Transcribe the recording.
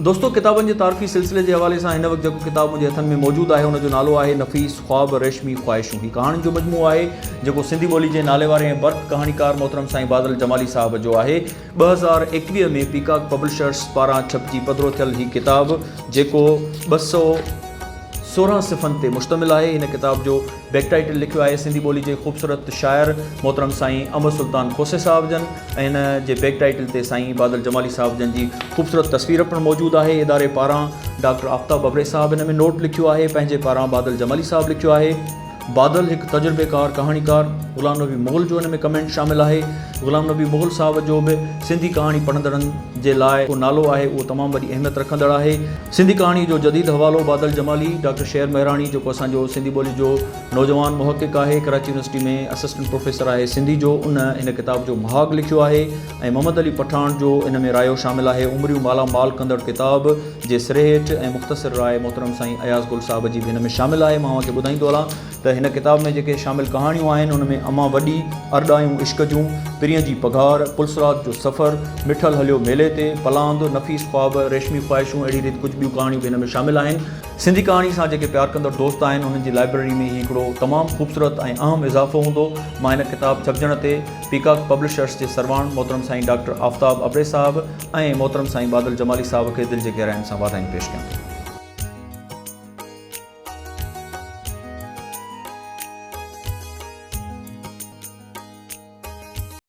دوستو ڪتابن جي تعارفي سلسلي جي حوالي سان هن وقت جيڪو ڪتاب منهنجي هٿن ۾ موجود آهي ان جو نالو آهي نفيس خواب ريشمي خواهشون هي ڪهاڻين جو مجموعو آهي جيڪو سنڌي ٻولي جي ناليواري ۽ برک ڪهاڻيڪار محترم سائين بادل جمالي صاحب جو آهي. 2021 ۾ پيڪاڪ پبلشرس پاران ڇپجي پڌرو ٿيل هي ڪتاب جيڪو 216 صفحن تي مشتمل آهي. هن ڪتاب جو بيڪ ٽائيٽل لکيو آهي سنڌي ٻولي جي خوبصورت شاعر محترم سائين امر سلطان کوسي صاحب جن ۽ هن جي بيڪ ٽائيٽل تي سائين بادل جمالي صاحب جن جي خوبصورت تصوير پڻ موجود آهي. اداري پاران ڊاڪٽر آفتاب ابڙي صاحب هن ۾ نوٽ لکيو آهي. پنهنجي پاران بادل جمالي صاحب لکيو آهي. بادل هڪ تجربيڪار ڪهاڻيڪار غلام نبي مغل جو ان ۾ ڪمينٽ شامل آهي. غلام نبي مغل صاحب جو به سنڌي ڪهاڻي پڙهندڙن جي لاء جيڪو نالو آهي اهو تمام وڏي اهميت رکندڙ آهي. سنڌي ڪهاڻي جو جديد حوالو بادل جمالي، ڊاڪٽر شير مهراڻي جيڪو اسان جو سنڌي ٻولي جو نوجوان محقق آهي، ڪراچي يونيورسٽي ۾ اسسٽنٽ پروفيسر آهي سنڌي جو، ان هن ڪتاب جو مهاڳ لکيو آهي ۽ محمد علي پٺاڻ جو ان ۾ رايو شامل آهي. عمريون مالا مال ڪندڙ ڪتاب جي سري هيٺ ۽ مختصر راء محترم سائين اياز گل صاحب جي به هن ۾ شامل آهي. مان اوهان کي ٻڌائيندو هلان ته هن ڪتاب ۾ جيڪي شامل ڪهاڻيون آهن ان ۾ امان وڏي، ارڏايون عشق جون، پرينء جي پگهار، پلصراط جو سفر، مٺل هليو ميلي تي، پلاند، نفيس خواب، ريشمي خواهشون اهڙي ريت ڪجهه ٻيون ڪهاڻيون به هن ۾ شامل آهن. سنڌي ڪهاڻي سان جيڪي پيار ڪندڙ دوست آهن انهن جي لائبريري ۾ هي هڪڙو تمام خوبصورت ۽ اهم اضافو هوندو. مان هن ڪتاب ڇپجڻ تي پيڪاڪ پبلشرس جي سرواڻ محترم سائين ڊاڪٽر آفتاب ابڙي صاحب، ۽ محترم سائين بادل جمالي صاحب کي دل جي گهراين سان واڌايون پيش ڪيان ٿو.